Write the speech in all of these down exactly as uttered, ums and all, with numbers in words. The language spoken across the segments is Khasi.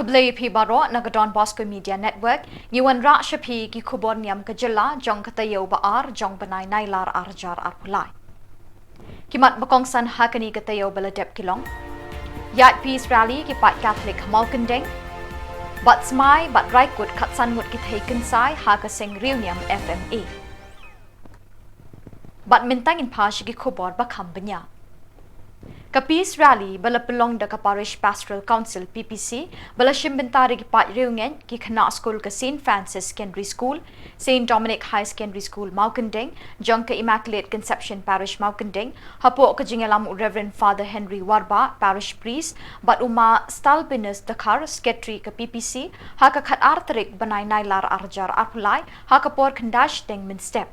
Khublei phi baroh na ka Don Bosco Media Network, ngi wanrah sha phi ki khubor niam ka jylla jong ka taïew ba ar jong bnai Nailar arjar arphew lai. Ki mat ba kongsan ha kane ka taïew ba la dep ki long: Ïaid Peace Rally ki paid Catholic ha Mawkyndeng. Bad Smai bad Raikut khatsan ngut ki thei kynsai ha ka seng riewniam F M A. Bad mynta ngin phai sha ki khubor ba kham bniah. Ka Peace Rally ba la pynlong da ka Parish Pastoral Council, P P C, ba la shim bynta da ki paid riewngeit, ki khynnah skul ka Saint Francis Secondary School, Saint Dominic Higher Secondary School Mawkyndeng, jong ka Immaculate Conception Parish Mawkyndeng, hapoh ka jingïalam u Reverend Father Henry Warbah, Parish Priest, bad u Ma Stalbinus Dkhar, Secretary ka P P C, ha ka khatar tarik bnai Nailar arjar arphew lai, ha ka por khyndai shiteng mynstep.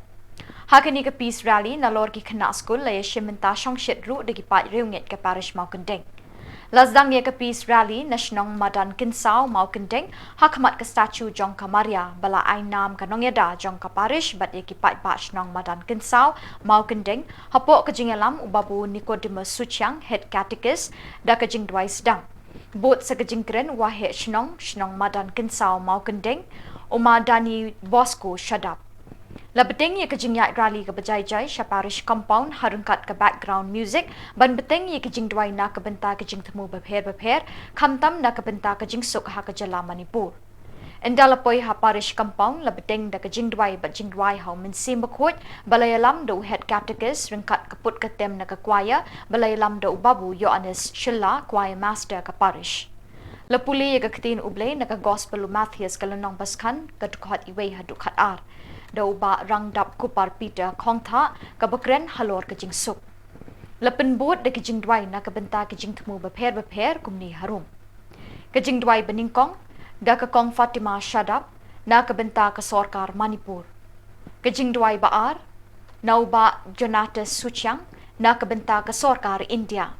Ha kane ka Peace Rally, nalor ki khynnah skul, la ïashim bynta shongshit ruh da ki paid riewngeit ka Parish Mawkyndeng. La sdang ïa ka Peace Rally na shnong Madan Kynsaw Mawkyndeng, ha khmat ka statue jong ka Maria, ba la ai nam ka nongïada jong ka Parish bad ïa ki paidbah shnong Madan Kynsaw Mawkyndeng, hapoh ka jingïalam u Babu Nicodemus Suchiang, Head Catechist, da ka jingduwai sdang. Bud sa ka jingkren u Waheh Shnong, shnong Madan Kynsaw Mawkyndeng, u Ma Dani Bosco Shadap. La bteng ïa ka jingïaid rally kaba jai jai sha Parish Compound ha ryngkat ka background music, ban bteng ïa ka jingduwai na ka bynta ka jingthmu bapher bapher, khamtam na ka bynta ka jingsuk ha ka jylla Manipur. Ynda la poi ha Parish Compound, la bteng da ka jingduwai bad jingduwai ha u Mynsiem Bakhuid, ba la ïalam da u Head Catechist, ryngkat ka put ka tem na ka choir, ba la ïalam da u Babu Ïoannis Shylla, Choir Master ka Parish. La pule ïa ka ktien U Blei na ka Gospel u Mathaios ka lynnong ba skhan, ka dkhot iwei haduh khatar, da u Bah Rangdap Kupar Peter Khongthah, kaba kren halor ka jingsuk. La pynbud da ka jingduwai na ka bynta ka jingthmu bapher bapher kumne harum. Ka jingduwai banyngkong, da ka Kong Fatima Shadap, na ka bynta ka sorkar Manipur. Ka jingduwai ba ar, na u Bah Jonatus Suchiang, na ka bynta ka sorkar India.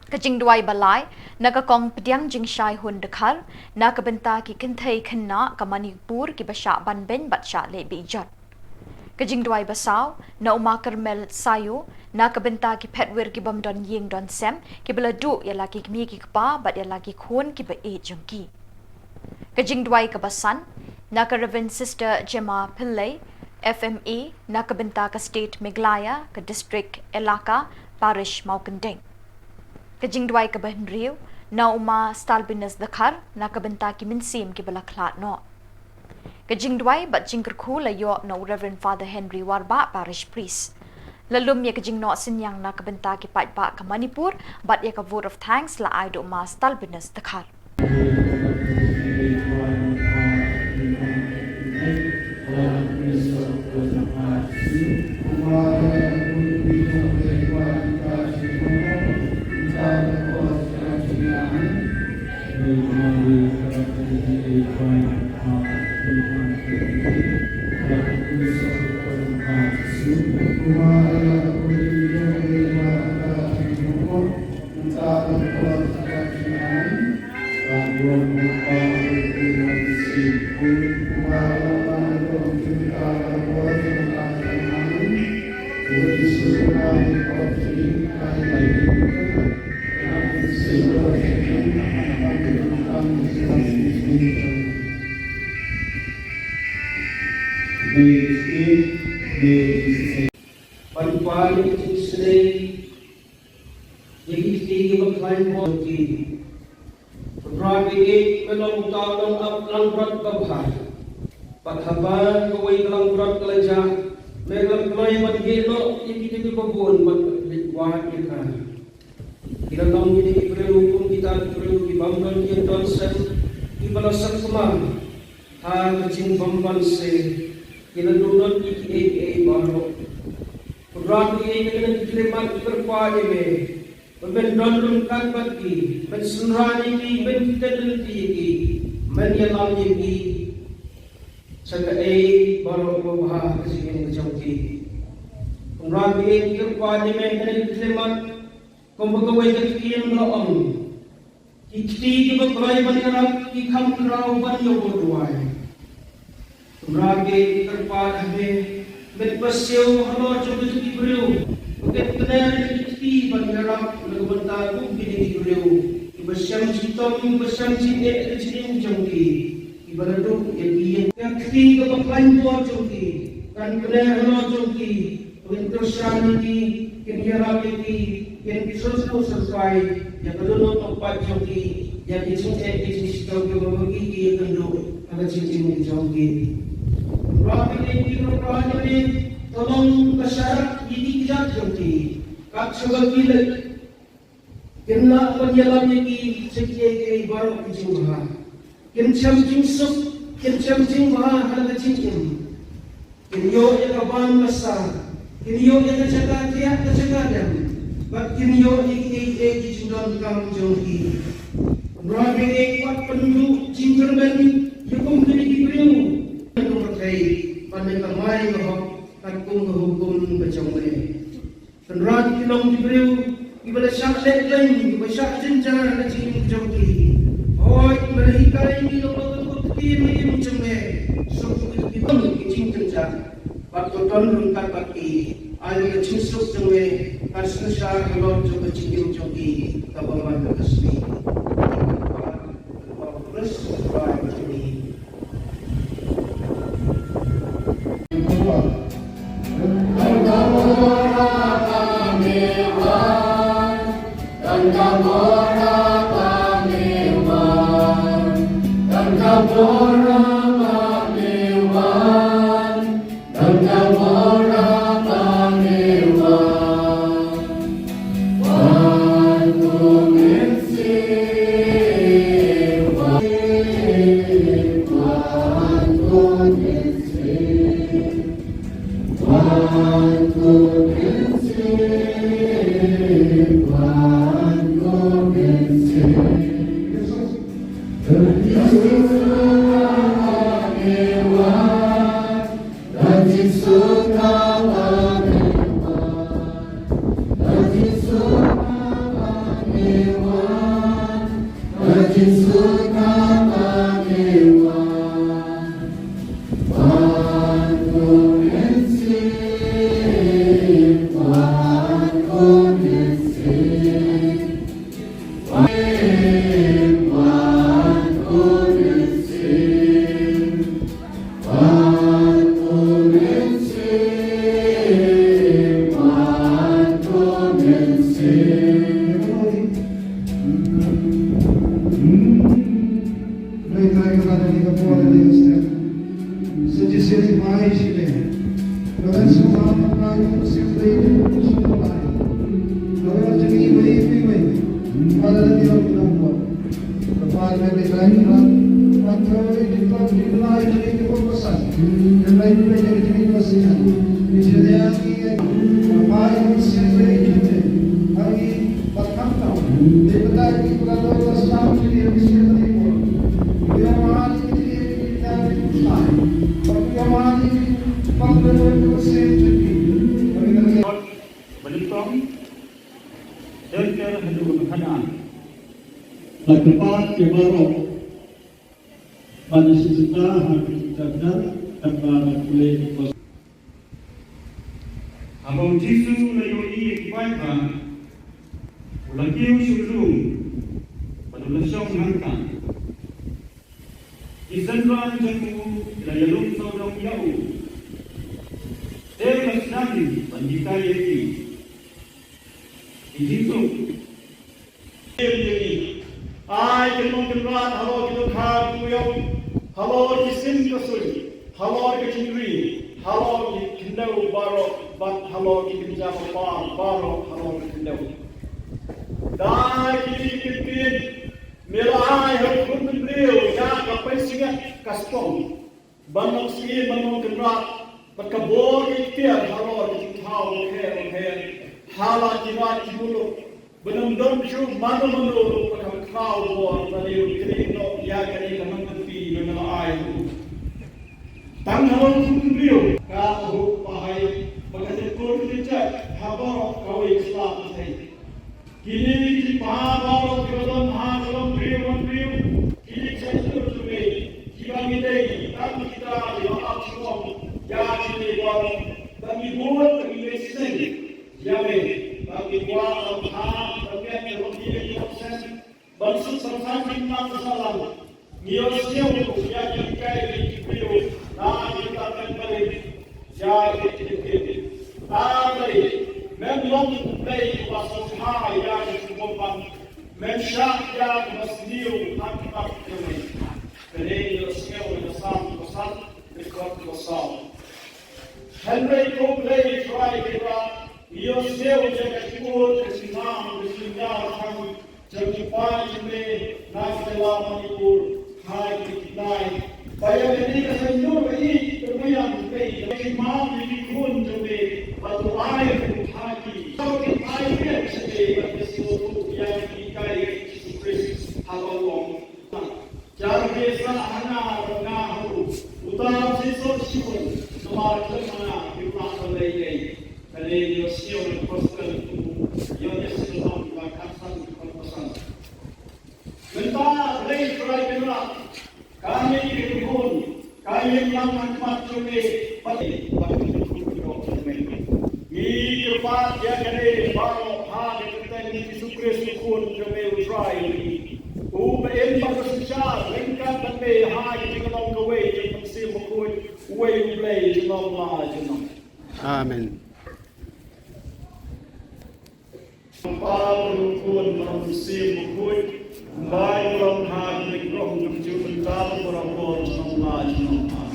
Ka jingduwai ba lai, na ka Kong Pdiang Jingshai Hun Dkhar, na ka bynta ki kynthei khynnah ka Manipur kiba shah ban beiñ bad shah leh beh jot. Ka jingduwai ba saw, na u Ma Carmel Sayu, na ka bynta ki phetwir ki bym don ïing don sem, kiba la duh ïa la ki kmie ki kpa, bad ïa la ki khun kiba ïeit jong ki. Ka jingduwai kaba san, na ka Reverend Sister Gemma Pillay, F M A, na ka bynta ka State Meghalaya, ka District Elaka, Parish Mawkyndeng. Ka jingduwai kaba hynriew, na u Ma Stalbinus Dkhar, na ka bynta ki mynsiem kiba la khlad noh. Ka jingduwai bad jingkyrkhu la ïoh na u Reverend Father Henry Warbah, Parish Priest. La lum ïa ka jingnoh synñiang na ka bynta ki paidbah ka Manipur, bad ïa ka vote of thanks la ai da u Ma Stalbinus Dkhar. Ban pan ïa ka jingsnei ïa ki kti kiba khlaiñ bor ki. Kynrad ïa ki, me long uta u nongap langbrot babha. Bad haba kawei ka langbrot ka la jah, me la kloi ban ïeh noh ïa kito kiba bun ban leit wad ïa ka. Ki la long kine ki briew kum kita ki briew ki bym don ïing don sem, kiba la sakma ha ka jingbymbanse, ki la duh lut ïa kiei kiei baroh. Kynrad ïa ki, ïa kine ki khyllipmat ki kyrpad ïa me ba men don ryngkat bad ki, men synran ïa ki, men kyntait lynti ïa ki, men ïalam ïa ki sha kaei baroh kaba bha ha ka jingim ka jong ki. Kynrad ïa ki, kyrpad ïa me, kine ki khyllipmat, kumba kawei ka ktien ka la ong, ki kti kiba kloi ban ïarap ki kham khraw ban ïoh bor duwai. Kynrad ïa ki, kyrpad ha me, men pasiaw halor jong kito ki briew ba kin kner ïa ki kti ban ïarap na ka bynta kum kine ki briew kiba Shem shitom ba shem shi eh ka jingim jong ki, kiba la duh ïa ki ïa ka kti kaba khlaiñ bor jong ki, kan pyneh halor jong ki, ban kyrshan ïa ki, kin ïarap ïa ki, kin sngewthuh sngewpai ïa ka dohnud ka paid jong ki, ïa ki jingeh ki jingshitom kiba ma ki ki ïakynduh ha ka jingim jong ki. Ba ki ïa ki ruh ba ki ïa ki, ka long ka sharak ïa ki kjat jong ki, kat shaba ki leit. Kin lah ban ïalam ïa ki sha kiei kiei baroh ki jingbha. Kin shem jingsuk, kin shem jingbha ha la ka jingim. Kin ïoh ïa ka bam ka sar, kin ïoh ïa ka jaka thiah ka jaka dem. Bad kin ïoh ïa kiei kiei ki jingdonkam jong ki. Kynrad ba ngin kwah pynduh jingkyrmen ïa kum kine ki briew. Ïa ka pyrthei ban ïa ka mai ka hok katkum ka hukum ka jong me. Kynrad ki long ki briew kiba la shah leh lem, kiba shah jynjar ha ka jingim jong ki. Hooid, me la hikai ngi long ba ka ktien ka im jong me. Suk ki ki long ki jingjynjar. Bad to don ryngkat bad ki. Ai ka jingsuk jong me kan synshar halor jong ka jingim jong ki kaba man la ka sngi. Khrist Khrist. Banyktong, dei ter haduh ka khatar. Bad kyrpad ïa baroh ban ïashisynda ha ka jingkyrkhu, kyrpad ban pule. Haba u Jisu u la ïohi ïa ki paidbah, u la kiew sha u lum bad u la shong hangta. Ki synran jong u ki la ïalum sawdong ïa u, te u la sdang ban hikai ïa ki. Ki jingsuk. Ai, ki nongkynrad halor ki dohkha ki muïong, halor ki sim ka suiñ, halor ka jingri, halor ki khyndew baroh bad halor ki kynja bapar baroh halor ki khyndew. Da kine ki kyntien me la ai ha u Khun Bynriew ïa ka pansngiat ka spong, ban ym sngewsih, ban ym kynrad, bad ka bor ka iktiar halor ki jingthaw bapher bapher ha la ki raid ki muluk, ban ym don shuh mano mano ba kham thaw bor lane ban kynnoh ïa kane ka nongkynti ba me la ai ha u. Tang halor u Khun Bynriew ka hok ba hai ba ka jingkor ka jingjait ha baroh kawei ka sla pyrthei. Kine ki jingpynbha baroh kiba don ha ka longbriew longbriew, kine ki jingpynbha jong me, kiba ngi dei tang kita kiba ap shnong ïa kine baroh, ba ngi bud, ba ngi leh shisha ïa me, ba ngi kwah ban pynbha ban pynbha ïa ka longbriew ka longsem. Ban suk ban san ki nang sahlang. Ngi ïohsngew ïa ki kai ki briew na ki tyrpeng barit ïa ki ktien. A Blei, mem long U Blei uba sngewbha ïa ki sngewbha. Mem shah ïa ki basniew ha khmat jong me. Kane ngi ïohsngew na Salm ba san, dkhot ba saw. Hynrei ko Blei Trai Kynrad, ngi ïohsngew ïa ka jingud, ka jingnang, ka jingïar jong ki paid jong me na ka jylla Manipur ha kine ki bnai. Ba ïa kane ka saiñdur ba ïeit ka Blei, ïa ki mam ïa ki khun jong me, ba to ai ruh ha ki. Ba ki ai ruh ha ki, ba ki sngewthuh ïa ki, ïa ki Jisu Khrist haba u ong. Jar phi sah ha nga bad nga ha u, uta u shisha shibun, namar khlem ha nga phim lah ban leh ei ei. Kane ïohsngew na Gospel u Ïoannis lynnong ba khatsan dkhot ba san. Mynta Blei Trai Kynrad, kane ka jingkhun ka ïeng lang ha khmat jong me, bad bad ka jingkhun jong me. Ngi kyrpad ïa kane baroh ha ka kyrteng u Jisu Khrist u Khun jong me u Trai. Uba im bad uba synshar ryngkat bad me ha ka jinglong kawei jong U Mynsiem Bakhuid, uwei U Blei junom la junom. Amen. Kpa bad u Khun bad u Mynsiem Bakhuid, kumba ïa long ha ka ri Trai jong U Blei mynta bad baroh por junom la junom. Amen.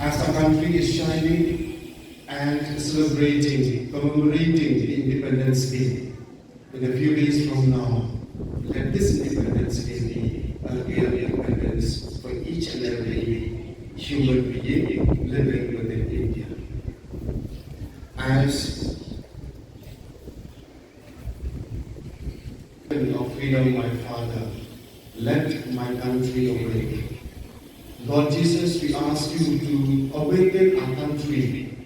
As our country is shining and celebrating, commemorating the Independence Day, in a few days from now, let this Independence Day be a real independence for each and every human being living within India. As of freedom, my Father, let my country awake. Lord Jesus, we ask you to awaken our country,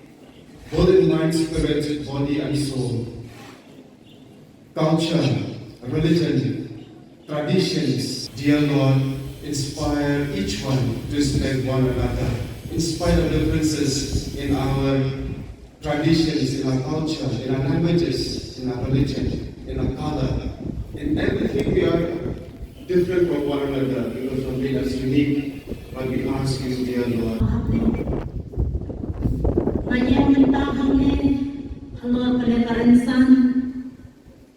both in mind, spirit, body, and soul. Culture, religion, traditions. Dear Lord, inspire each one to respect one another, in spite of differences in our traditions, in our culture, in our languages, in our religion, in our color. In everything we are different from one another because what made us unique. But we ask you, dear Lord. Nga ïeng mynta hangne halor kane ka rynsan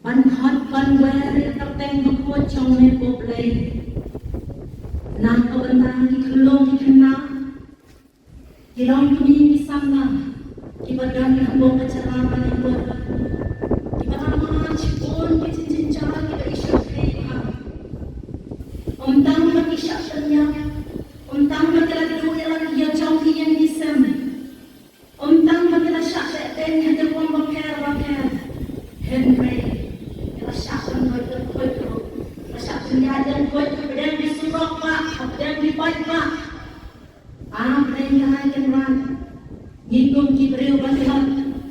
ban khot ban wer ïa ka kyrteng bakhuid jong me ko Blei. Na ka bynta ki khyllung ki khynnah, ki longkmie ki samla, kiba don hapoh ka jylla Manipur, kiba la mad shibun ki jingjynjar kiba i shyrkhei bha. Ym tang ba ki shah pynïap, ym tang ba ki la duh ïa la ki ïa jong ki ïing ki sem, ym tang ba ki la shah beh beiñ ha ki rukom bapher bapher, hynrei ki la shah pynduh pynduh, ki la shah pynïaid pynduh hapdeng ki surok bah, hapdeng ki paidbah. A Blei Trai Kynrad, ngi kum ki briew ba ki la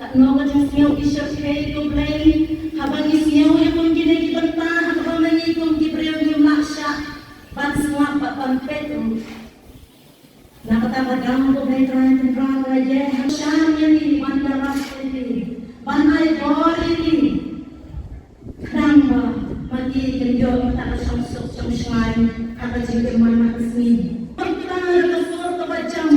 katno ka jingsngew ki shyrkhei ko Blei, haba ngi sngew ïa kum kine ki bynta, haba ngi kum ki briew ngim lah shah ban sngap bad ban peit ruh. Na kata ka daw ko Blei Trai Kynrad, la ïa ha sham ïa ngi ban ïarap ïa ngi, ban ai bor ïa ngi. Khnang ba ma ki kin ïoh kata ka shongsuk shongshngaiñ ha ka jingim man la ka sngi. Bad ka sur kaba jam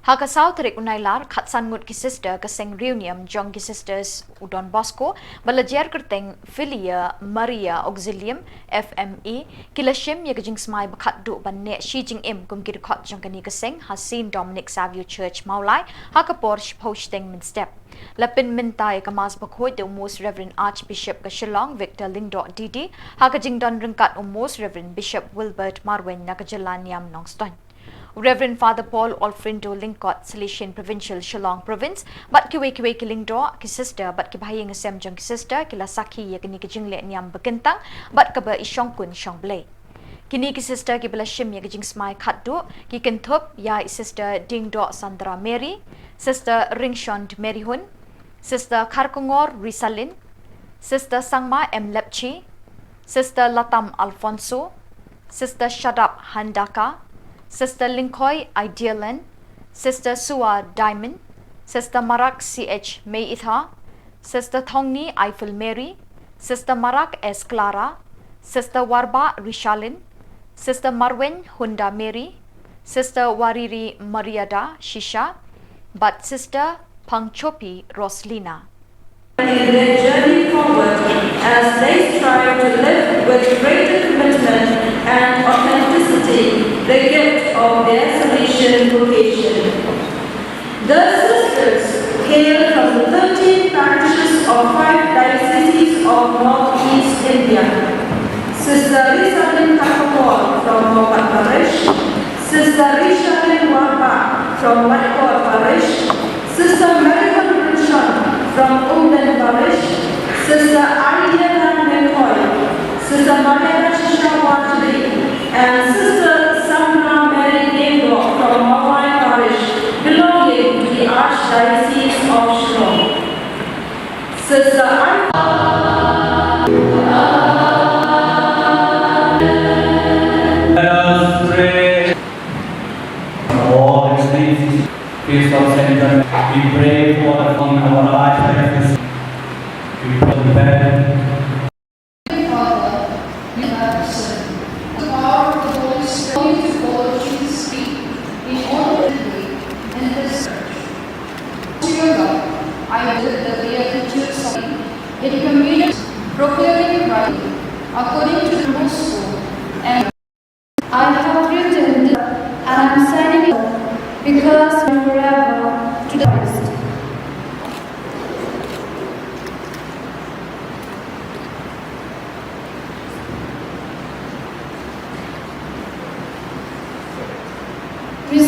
Ha ka saw tarik u Nailar, khatsan ngut ki sister ka seng riewniam jong ki Sisters u Don Bosco, ba la jer kyrteng Filia Maria Auxilium, F M E, ki la shim ïa ka jingsmai ba khatduh ban neh shi jingim kum ki dkhot jong kane ka seng ha Saint Dominic Savio Church Mawlai, ha ka por shiphew shiteng mynstep. La pynmynta ïa ka Mass bakhuid da u Most Reverend Archbishop ka Shillong, Victor Lyngdoh D D, ha ka jingdon ryngkat u Most Reverend Bishop Wilbert Marwein na ka jylla niam Nongstoiñ. U Reverend Father Paul Olfrindo Lyngkot, Salesian Provincial, Shillong Province, bad kiwei kiwei ki lyngdoh, ki sister bad ki bahaïing hasem jong ki sister ki la sakhi ïa kane ka jingleh niam ba kyntang bad kaba i shongkun shongblei. Kine ki sister kiba la shim ïa ka jingsmai khatduh ki kynthup ïa i Sister Diengdoh Sandra Mary, Sister Ringshond Mary Hun, Sister Kharkongor Risalin, Sister Sangma M Lepchi, Sister Latam Alfonso, Sister Shadap Handaka, Sister Lyngkhoi Idealan, Sister Sua Diamond, Sister Marak C H Meitha, Sister Thongni Eiffel Mary, Sister Marak S Clara, Sister Warbah Rishalin, Sister Marwein Hunda Mary, Sister Wariri Mariada Shisha, bad Sister Pangchopi Roslina. In their journey forward, as they strive to live with greater commitment and authenticity the gift of their Salesian vocation. The sisters hail from the thirteen parishes of five dioceses of Northeast India. Sister Risalin Kharkongor from Mopat Parish, Sister Rishalin Warbah from Laitkor Parish, Sister Mary Hon Ringshond from Umden Parish, Sister Idealan Lyngkhoi, Sister Mariada Shisha Warjri, and Sister Sandra Mary Diengdoh from Mawlai Parish, belonging to the Archdiocese of Shillong. Sister Ar- Let us pray. All these things, feast of Saint John. We pray for the coming of our Archdiocese. We pray for the Father, we have sinned. The power of the Holy Spirit, to follow Jesus' feet in all that we do in this church. To your love, I visit the Beatitudes of in communion, proclaiming rightly, according to the gospel, and I have written this, and I'm signing it because forever to the Christ.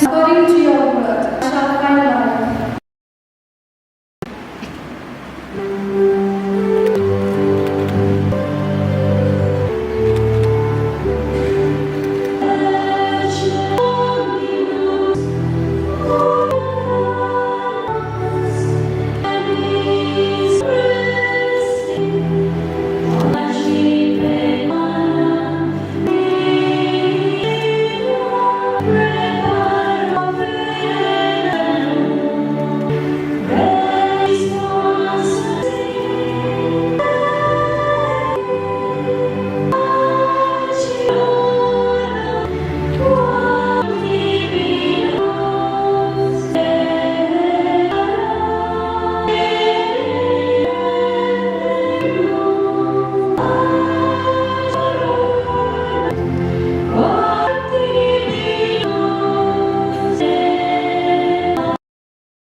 According to your word, I shall find life.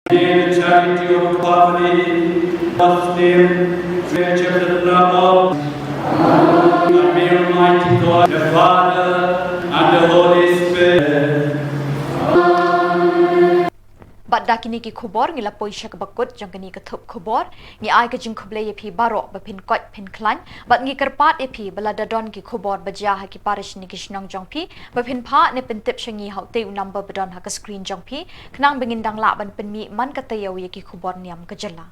In the charity of the poverty, of the wretched and the poor, and may Almighty God, the Father, and the Holy Spirit. Bad da kine ki khubor ngi la poi sha kaba kut jong kane ka thup khubor. Ngi ai ka jingkhublei ïa phi baroh ba phin koit phin khlaiñ, bad ngi kyrpad ïa phi ba lada don ki khubor ba jia ha ki parish ne ki shnong jong phi, ba phin phah ne pyntip sha ngi ha utei u number ba don ha ka screen jong phi, khnang ba ngin dang lah ban pynmih man ka taïew ïa ki khubor niam ka jylla.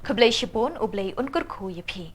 Khublei shibun, U Blei un kyrkhu ïa phi.